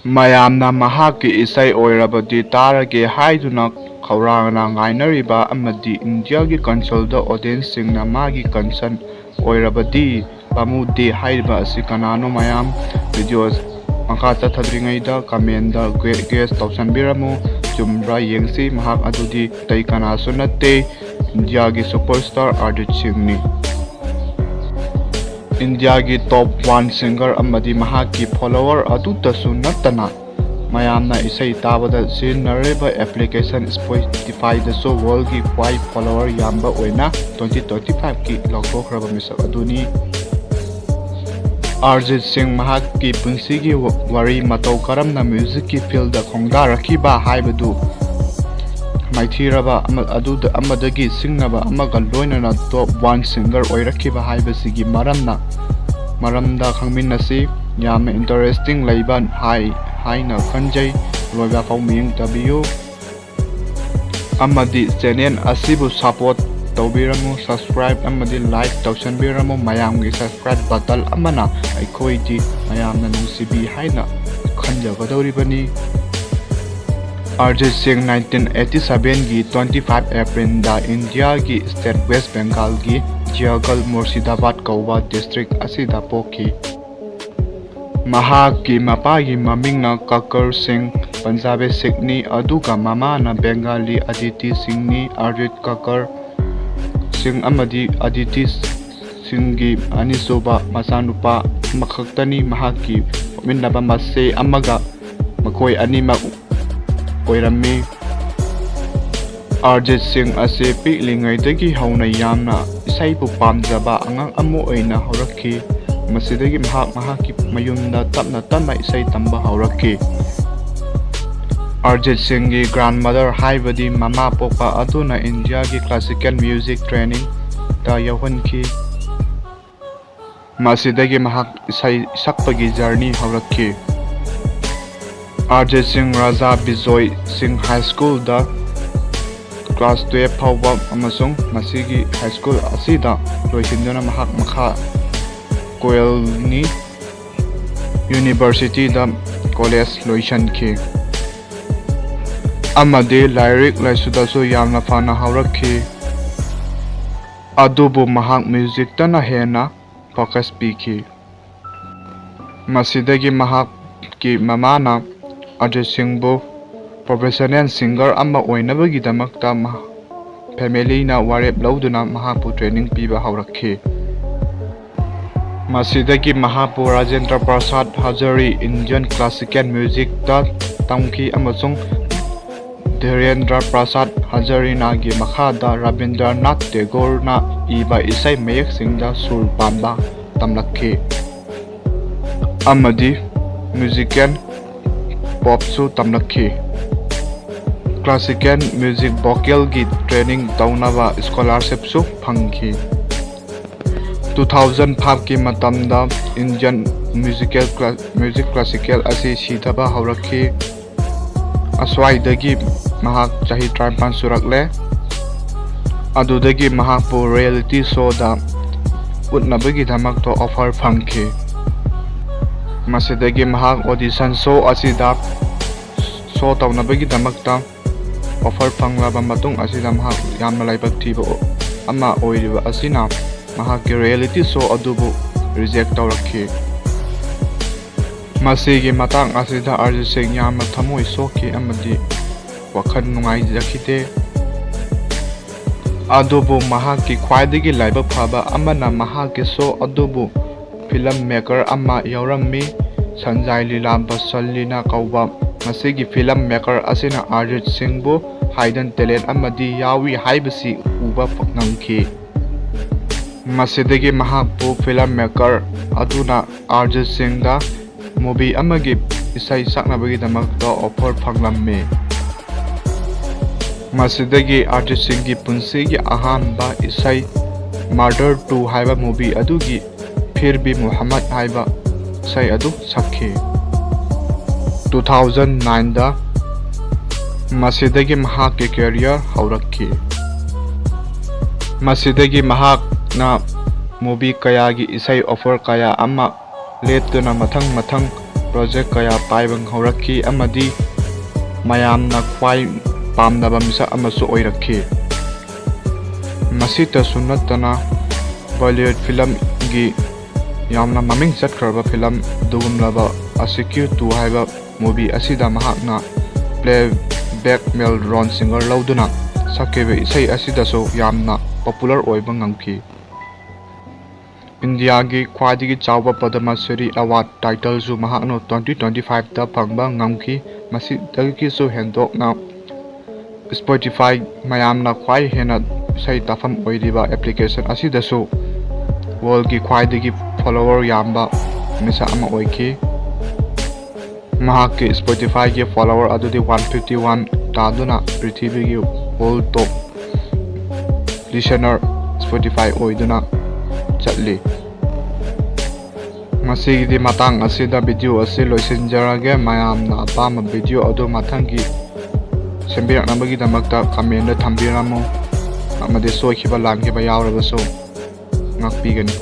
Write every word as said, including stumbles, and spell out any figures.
ꯃꯌꯥꯝꯅ ꯃꯍꯥꯛꯀꯤ ꯏꯁꯩ ꯑꯣꯏꯔꯕꯗꯤ ꯇꯥꯔꯒꯦ ꯍꯥꯏꯗꯨꯅ ꯈꯧꯔꯥꯡꯅ ꯉꯥꯏꯅꯔꯤꯕ ꯑꯃꯗꯤ ꯏꯟꯗꯤꯌꯥꯒꯤ ꯀꯟꯁꯣꯜꯗ ꯑꯣꯗꯤꯌꯦꯟꯁꯁꯤꯡꯅ ꯃꯥꯒꯤ ꯀꯟꯁꯔꯟ ꯑꯣꯏꯔꯕꯗꯤ ꯄꯥꯝꯃꯨꯗꯦ ꯍꯥꯏꯔꯤꯕ ꯑꯁꯤ ꯀꯅꯥꯅꯣ? ꯃꯌꯥꯝ ꯚꯤꯗꯤꯑꯣ ꯃꯈꯥ ꯆꯠꯊꯗ꯭ꯔꯤꯉꯩꯗ ꯀꯃꯦꯟꯗ ꯒꯦꯁ ꯇꯧꯁꯟꯕꯤꯔꯝꯃꯨ꯫ ꯆꯨꯝꯕ꯭ꯔꯥ ꯌꯦꯡꯁꯤ꯫ ꯃꯍꯥꯛ ꯑꯗꯨꯗꯤ ꯑꯇꯩ ꯀꯅꯥꯁꯨ ꯅꯠꯇꯦ, ꯏꯟꯗꯤꯌꯥꯒꯤ ꯁꯨꯄꯔꯁ꯭ꯇꯥꯔ ꯑꯔꯖꯤꯠ ꯁꯤꯡꯅꯤ꯫ ꯏꯟꯗꯤꯌꯥꯒꯤ ꯇꯣꯞ ꯋꯥꯟ ꯁꯤꯡꯒꯔ ꯑꯃꯗꯤ ꯃꯍꯥꯛꯀꯤ ꯐꯣꯂꯣꯋꯔ ꯑꯗꯨꯇꯁꯨ ꯅꯠꯇꯅ ꯃꯌꯥꯝꯅ ꯏꯁꯩ ꯇꯥꯕꯗ ꯁꯤꯖꯤꯟꯅꯔꯤꯕ ꯑꯦꯄ꯭ꯂꯤꯀꯦꯁꯟ ꯁ꯭ꯄꯣꯇꯤꯐꯥꯏꯗꯁꯨ ꯋꯥꯔꯜꯒꯤ ꯈ꯭ꯋꯥꯏ ꯐꯣꯂꯣꯋꯔ ꯌꯥꯝꯕ ꯑꯣꯏꯅ ꯇ꯭ꯋꯦꯟꯇꯤ ꯇ꯭ꯋꯦꯟꯇꯤ ꯐꯥꯏꯚꯀꯤ ꯂꯥꯎꯊꯣꯛꯈ꯭ꯔꯕ ꯃꯤꯁꯛ ꯑꯗꯨꯅꯤ꯫ ꯑꯔꯖꯤꯠ ꯁꯤꯡ ꯃꯍꯥꯛꯀꯤ ꯄꯨꯟꯁꯤꯒꯤ ꯋꯥꯔꯤ, ꯃꯇꯧ ꯀꯔꯝꯅ ꯃ꯭ꯌꯨꯖꯤꯛꯀꯤ ꯐꯤꯜꯗ ꯈꯣꯡꯗꯥꯔꯛꯈꯤꯕ ꯍꯥꯏꯕꯗꯨ ꯃꯥꯏꯊꯤꯔꯕ ꯑꯃ-, ꯑꯗꯨꯗ ꯑꯃꯗꯒꯤ ꯁꯤꯡꯅꯕ ꯑꯃꯒ ꯂꯣꯏꯅꯅ ꯇꯣꯞ ꯋꯥꯟ ꯁꯤꯡꯒꯔ ꯑꯣꯏꯔꯛꯈꯤꯕ ꯍꯥꯏꯕꯁꯤꯒꯤ ꯃꯔꯝꯅ, ꯃꯔꯝꯗ ꯈꯪꯃꯤꯟꯅꯁꯤ꯫ ꯌꯥꯝꯅ ꯏꯟꯇꯔꯦꯁꯇꯤꯡ ꯂꯩꯕ ꯍꯥꯏ-, ꯍꯥꯏꯅ ꯈꯟꯖꯩ꯫ ꯂꯣꯏꯕ ꯐꯥꯎ ꯃꯤꯠꯌꯦꯡ ꯇꯥꯕꯤꯌꯨ꯫ ꯑꯃꯗꯤ ꯆꯦꯅꯦꯜ ꯑꯁꯤꯕꯨ ꯁꯄꯣꯔꯠ ꯇꯧꯕꯤꯔꯝꯃꯨ, ꯁꯕꯁꯀ꯭ꯔꯥꯏꯕ ꯑꯃꯗꯤ ꯂꯥꯏꯛ ꯇꯧꯁꯟꯕꯤꯔꯝꯃꯨ꯫ ꯃꯌꯥꯝꯒꯤ ꯁꯕꯁꯀ꯭ꯔꯥꯏꯕ ꯕꯇꯟ ꯑꯃꯅ ꯑꯩꯈꯣꯏꯗꯤ ꯃꯌꯥꯝꯅ ꯅꯨꯡꯁꯤꯕꯤ ꯍꯥꯏꯅ ꯈꯟꯖꯒꯗꯧꯔꯤꯕꯅꯤ꯫ ꯑꯔꯖꯤꯠ ꯁꯤꯡ ꯅꯥꯏꯟꯇꯤꯟ ꯑꯩꯠꯇꯤ ꯁꯚꯦꯟꯒꯤ ꯇ꯭ꯋꯦꯟꯇꯤ ꯐꯥꯏꯚ ꯑꯦꯄ꯭ꯔꯤꯜꯗ ꯏꯟꯗꯤꯌꯥꯒꯤ ꯁ꯭ꯇꯦꯠ ꯋꯦꯁ ꯕꯦꯡꯒꯥꯜꯒꯤ ꯖꯤꯌꯥꯒꯜ ꯃꯨꯔꯁꯤꯗꯥꯕꯥꯗ ꯀꯧꯕ ꯗꯤꯁꯇ꯭ꯔꯤꯛ ꯑꯁꯤꯗ ꯄꯣꯛꯈꯤ꯫ ꯃꯍꯥꯛꯀꯤ ꯃꯄꯥꯒꯤ ꯃꯃꯤꯡꯅ ꯀꯀꯔ ꯁꯤꯡ, ꯄꯟꯖꯥꯕꯤ ꯁꯤꯈꯅꯤ, ꯑꯗꯨꯒ ꯃꯃꯥꯅ ꯕꯦꯡꯒꯥꯂꯤ ꯑꯗꯤꯇꯤ ꯁꯤꯡꯅꯤ꯫ ꯑꯔꯖꯤꯠ ꯀꯀꯔ ꯁꯤꯡ ꯑꯃꯗꯤ ꯑꯗꯤꯇꯤ ꯁꯤꯡꯒꯤ ꯑꯅꯤꯁꯨꯕ ꯃꯆꯥꯅꯨꯄꯥ ꯑꯃꯈꯛꯇꯅꯤ꯫ ꯃꯍꯥꯛꯀꯤ ꯄꯣꯛꯃꯤꯟꯅꯕ ꯃꯆꯦ ꯑꯃꯒ ꯃꯈꯣꯏ ꯑꯅꯤꯃꯛ ꯑꯣꯏꯔꯝꯃꯤ꯫ ꯑꯔꯖꯤꯠ ꯁꯤꯡ ꯑꯁꯤ ꯄꯤꯛꯂꯤꯉꯩꯗꯒꯤ ꯍꯧꯅ ꯌꯥꯝꯅ ꯏꯁꯩꯕꯨ ꯄꯥꯝꯖꯕ ꯑꯉꯥꯡ ꯑꯃ ꯑꯣꯏꯅ ꯍꯧꯔꯛꯈꯤ꯫ ꯃꯁꯤꯗꯒꯤ ꯃꯍꯥꯛ ꯃꯍꯥꯛꯀꯤ ꯃꯌꯨꯝꯗ ꯇꯞꯅ ꯇꯞꯅ ꯏꯁꯩ ꯇꯝꯕ ꯍꯧꯔꯛꯈꯤ꯫ ꯑꯔꯖꯤꯠ ꯁꯤꯡꯒꯤ ꯒ꯭ꯔꯥꯟꯃꯗꯔ ꯍꯥꯏꯕꯗꯤ ꯃꯃꯥ ꯄꯣꯛꯄ ꯑꯗꯨꯅ ꯏꯟꯗꯤꯌꯥꯒꯤ ꯀ꯭ꯂꯥꯁꯤꯀꯦꯜ ꯃ꯭ꯌꯨꯖꯤꯛ ꯇ꯭ꯔꯦꯅꯤꯡꯗ ꯌꯥꯎꯍꯟꯈꯤ꯫ ꯃꯁꯤꯗꯒꯤ ꯃꯍꯥꯛ ꯏꯁꯩ ꯁꯛꯄꯒꯤ ꯖꯔꯅꯤ ꯍꯧꯔꯛꯈꯤ꯫ ꯑꯔꯖꯤꯠ ꯁꯤꯡ ꯔꯥꯖꯥ ꯕꯤꯖꯣꯏ ꯁꯤꯡ ꯍꯥꯏ ꯁ꯭ꯀꯨꯜꯗ ꯀ꯭ꯂꯥꯁ ꯇꯨꯌꯦꯜꯐ ꯐꯥꯎꯕ ꯑꯃꯁꯨꯡ ꯃꯁꯤꯒꯤ ꯍꯥꯏ ꯁ꯭ꯀꯨꯜ ꯑꯁꯤꯗ ꯂꯣꯏꯁꯤꯟꯗꯨꯅ ꯃꯍꯥꯛ ꯃꯈꯥ ꯀꯣꯌꯦꯜꯅꯤ ꯌꯨꯅꯤꯚꯔꯁꯤꯇꯤꯗ ꯀꯣꯂꯦꯖ ꯂꯣꯏꯁꯤꯟꯈꯤ ꯑꯃꯗꯤ ꯂꯥꯏꯔꯤꯛ ꯂꯥꯏꯁꯨꯗꯁꯨ ꯌꯥꯝꯅ ꯐꯅ ꯍꯧꯔꯛꯈꯤ꯫ ꯑꯗꯨꯕꯨ ꯃꯍꯥꯛ ꯃ꯭ꯌꯨꯖꯤꯛꯇꯅ ꯍꯦꯟꯅ ꯐꯣꯀꯁ ꯄꯤꯈꯤ꯫ ꯃꯁꯤꯗꯒꯤ ꯃꯍꯥꯛꯀꯤ ꯃꯃꯥꯅ ꯑꯔꯖꯤꯠ ꯁꯤꯡꯕꯨ ꯄ꯭ꯔꯣꯐꯦꯁꯅꯦꯜ ꯁꯤꯡꯒꯔ ꯑꯃ ꯑꯣꯏꯅꯕꯒꯤꯗꯃꯛꯇ ꯃꯍ-, ꯐꯦꯃꯤꯂꯤꯅ ꯋꯥꯔꯦꯞ ꯂꯧꯗꯨꯅ ꯃꯍꯥꯛꯄꯨ ꯇ꯭ꯔꯦꯅꯤꯡ ꯄꯤꯕ ꯍꯧꯔꯛꯈꯤ꯫ ꯃꯁꯤꯗꯒꯤ ꯃꯍꯥꯛꯄꯨ ꯔꯥꯖꯦꯟꯗ꯭ꯔ ꯄ꯭ꯔꯁꯥꯗ ꯍꯖꯥꯔꯤ ꯏꯟꯗꯤꯌꯟ ꯀ꯭ꯂꯥꯁꯤꯀꯦꯜ ꯃ꯭ꯌꯨꯖꯤꯛꯇ ꯇꯝꯈꯤ ꯑꯃꯁꯨꯡ ꯙꯤꯔꯦꯟꯗ꯭ꯔ ꯄ꯭ꯔꯁꯥꯗ ꯍꯖꯥꯔꯤꯅꯥꯒꯤ ꯃꯈꯥꯗ ꯔꯕꯤꯟꯗ꯭ꯔꯅꯥꯊ ꯇꯦꯒꯣꯔꯅ ꯏꯕ ꯏꯁꯩ ꯃꯌꯦꯛꯁꯤꯡꯗ ꯁꯨꯔ ꯄꯥꯟꯕ ꯇꯝꯂꯛꯈꯤ ꯑꯃꯗꯤ ꯃ꯭ꯌꯨꯖꯤꯀꯦꯜ ꯄꯣꯞꯁꯨ ꯇꯝꯂꯛꯈꯤ꯫ ꯀ꯭ꯂꯥꯁꯤꯀꯦꯜ ꯃ꯭ꯌꯨꯖꯤꯛ ꯚꯣꯀꯦꯜꯒꯤ ꯇ꯭ꯔꯦꯅꯤꯡ ꯇꯧꯅꯕ ꯁ꯭ꯀꯣꯂꯥꯔꯁꯤꯞꯁꯨ ꯐꯪꯈꯤ꯫ ꯇꯨ ꯊꯥꯎꯖꯟ ꯐꯥꯏꯚꯀꯤ ꯃꯇꯝꯗ ꯏꯟꯗꯤꯌꯟ ꯃ꯭ꯌꯨꯖꯤꯀꯦꯜ ꯀ꯭ꯂꯥ-, ꯃ꯭ꯌꯨꯖꯤꯛ ꯀ꯭ꯂꯥꯁꯤꯀꯦꯜ ꯑꯁꯤ ꯁꯤꯊꯕ ꯍꯧꯔꯛꯈꯤ꯫ ꯑꯁ꯭ꯋꯥꯏꯗꯒꯤ ꯃꯍꯥꯛ ꯆꯍꯤ ꯇꯔꯥꯅꯤꯄꯥꯟ ꯁꯨꯔꯛꯂꯦ꯫ ꯑꯗꯨꯗꯒꯤ ꯃꯍꯥꯛꯄꯨ ꯔꯤꯌꯦꯂꯤꯇꯤ ꯁꯣꯗ ꯎꯠꯅꯕꯒꯤꯗꯃꯛꯇ ꯑꯣꯐꯔ ꯐꯪꯈꯤ꯫ ꯃꯁꯤꯗꯒꯤ ꯃꯍꯥꯛ ꯑꯣꯗꯤꯁꯟ ꯁꯣ ꯑꯁꯤꯗ ꯁꯣ ꯇꯧꯅꯕꯒꯤꯗꯃꯛꯇ ꯑꯣꯐꯔ ꯐꯪꯂꯕ ꯃꯇꯨꯡ ꯑꯁꯤꯗ ꯃꯍꯥꯛ ꯌꯥꯝꯅ ꯂꯥꯏꯕꯛ ꯊꯤꯕ ꯑꯃ ꯑꯣꯏꯔꯤꯕ ꯑꯁꯤꯅ ꯃꯍꯥꯛꯀꯤ ꯔꯤꯌꯦꯂꯤꯇꯤ ꯁꯣ ꯑꯗꯨꯕꯨ ꯔꯤꯖꯦꯛ ꯇꯧꯔꯛꯈꯤ꯫ ꯃꯁꯤꯒꯤ ꯃꯇꯥꯡ ꯑꯁꯤꯗ ꯑꯔꯖꯤꯠ ꯁꯤꯡ ꯌꯥꯝꯅ ꯊꯃꯣꯏ ꯁꯣꯛꯈꯤ ꯑꯃꯗꯤ ꯋꯥꯈꯜ ꯅꯨꯡꯉꯥꯏꯖꯈꯤꯗꯦ꯫ ꯑꯗꯨꯕꯨ ꯃꯍꯥꯛꯀꯤ ꯈ꯭ꯋꯥꯏꯗꯒꯤ ꯂꯥꯏꯕꯛ ꯐꯕ ꯑꯃꯅ ꯃꯍꯥꯛꯀꯤ ꯁꯣ ꯑꯗꯨꯕꯨ ꯐꯤꯂꯝ ꯃꯦꯀꯔ ꯑꯃ ꯌꯥꯎꯔꯝꯃꯤ꯫ ꯁꯟꯖꯥꯏ ꯂꯤꯂꯥ ꯕꯁꯜꯂꯤꯅ ꯀꯧꯕ ꯃꯁꯤꯒꯤ ꯐꯤꯂꯝ ꯃꯦꯀꯔ ꯑꯁꯤꯅ ꯑꯔꯖꯤꯠ ꯁꯤꯡꯕꯨ ꯍꯥꯏꯗꯟ ꯇꯦꯂꯦꯟ ꯑꯃꯗꯤ ꯌꯥꯎꯏ ꯍꯥꯏꯕꯁꯤ ꯎꯕ ꯉꯝꯈꯤ꯫ ꯃꯁꯤꯗꯒꯤ ꯃꯍꯥꯛꯄꯨ ꯐꯤꯂꯝ ꯃꯦꯀꯔ ꯑꯗꯨꯅ ꯑꯔꯖꯤꯠ ꯁꯤꯡꯗ ꯃꯨꯚꯤ ꯑꯃꯒꯤ ꯏꯁꯩ ꯁꯛꯅꯕꯒꯤꯗꯃꯛꯇ ꯑꯣꯐꯔ ꯐꯪꯂꯝꯃꯤ꯫ ꯃꯁꯤꯗꯒꯤ ꯑꯔꯖꯤꯠ ꯁꯤꯡꯒꯤ ꯄꯨꯟꯁꯤꯒꯤ ꯑꯍꯥꯟꯕ ꯏꯁꯩ ꯃꯔꯗꯔ ꯇꯨ ꯍꯥꯏꯕ ꯃꯨꯚꯤ ꯑꯗꯨꯒꯤ ꯐꯤꯔ ꯚꯤ ꯃꯨꯍꯝꯃꯗ ꯍꯥꯏꯕ ꯏꯁꯩ ꯑꯗꯨ ꯁꯛꯈꯤ꯫ ꯇꯨ ꯊꯥꯎꯖꯟ ꯅꯥꯏꯟꯗ ꯃꯁꯤꯗꯒꯤ ꯃꯍꯥꯛꯀꯤ ꯀꯦꯔꯤꯌꯔ ꯍꯧꯔꯛꯈꯤ꯫ ꯃꯁꯤꯗꯒꯤ ꯃꯍꯥꯛꯅ ꯃꯨꯚꯤ ꯀꯌꯥꯒꯤ ꯏꯁꯩ ꯑꯣꯐꯔ ꯀꯌꯥ ꯑꯃ ꯂꯦꯞꯇꯅ ꯃꯊꯪ ꯃꯊꯪ ꯄ꯭ꯔꯣꯖꯦꯛ ꯀꯌꯥ ꯄꯥꯏꯕ ꯍꯧꯔꯛꯈꯤ ꯑꯃꯗꯤ ꯃꯌꯥꯝꯅ ꯈ꯭ꯋꯥꯏ ꯄꯥꯝꯅꯕ ꯃꯤꯁꯛ ꯑꯃꯁꯨ ꯑꯣꯏꯔꯛꯈꯤ꯫ ꯃꯁꯤꯇꯁꯨ ꯅꯠꯇꯅ ꯕꯣꯂꯤꯋꯨꯗ ꯐꯤꯂꯝꯒꯤ ꯌꯥꯝꯅ ꯃꯃꯤꯡ ꯆꯠꯈ꯭ꯔꯕ ꯐꯤꯂꯝ ꯑꯗꯨꯒꯨꯝꯂꯕ ꯑꯁꯤꯀ꯭ꯌꯨ ꯇꯨ ꯍꯥꯏꯕ ꯃꯨꯚꯤ ꯑꯁꯤꯗ ꯃꯍꯥꯛꯅ playback male role singer ꯂꯧꯗꯨꯅ ꯁꯛꯈꯤꯕ ꯏꯁꯩ ꯑꯁꯤꯗꯁꯨ ꯌꯥꯝꯅ popular ꯑꯣꯏꯕ ꯉꯝꯈꯤ꯫ ꯏꯟꯗꯤꯌꯥꯒꯤ ꯈ꯭ꯋꯥꯏꯗꯒꯤ ꯆꯥꯎꯕ ꯄꯗꯃ ꯁ꯭ꯔꯤ ꯑꯦꯋꯥꯔꯗ ꯇꯥꯏꯇꯜꯁꯨ ꯃꯍꯥꯛꯅ twenty twenty fiveꯇ ꯐꯪꯕ ꯉꯝꯈꯤ꯫ ꯃꯁꯤꯗꯒꯤꯁꯨ ꯍꯦꯟꯗꯣꯛꯅ Spotify ꯃꯌꯥꯝꯅ ꯈ꯭ꯋꯥꯏ ꯍꯦꯟꯅ ꯏꯁꯩ ꯇꯥꯐꯝ ꯑꯣꯏꯔꯤꯕ application ꯑꯁꯤꯗꯁꯨ worldꯒꯤ ꯈ꯭ꯋꯥꯏꯗꯒꯤ follower ꯌꯥꯝꯕ ꯃꯤꯁꯛ ꯑꯃ ꯑꯣꯏꯈꯤ꯫ ꯃꯍꯥꯛꯀꯤ Spotifyꯒꯤ follower ꯑꯗꯨꯗꯤ one fifty one ꯇꯥꯗꯨꯅ ꯄ꯭ꯔꯤꯊꯤꯕꯤꯒꯤ world top listener Spotify ꯑꯣꯏꯗꯨꯅ ꯆꯠꯂꯤ꯫ ꯉꯁꯤꯒꯤꯗꯤ ꯃꯇꯥꯡ ꯑꯁꯤꯗ video ꯑꯁꯤ ꯂꯣꯏꯁꯤꯟꯖꯔꯒꯦ꯫ ꯃꯌꯥꯝꯅ ꯑꯄꯥꯝꯕ video ꯑꯗꯨ ꯃꯊꯪꯒꯤ ꯁꯦꯝꯕꯤꯔꯛꯅꯕꯒꯤꯗꯃꯛꯇ commentꯗ ꯊꯝꯕꯤꯔꯝꯃꯨ, ꯑꯃꯗꯤ ꯁꯣꯏꯈꯤꯕ ꯂꯥꯟꯈꯤꯕ ꯌꯥꯎꯔꯕꯁꯨ ꯉꯥꯛꯄꯤꯒꯅꯤ꯫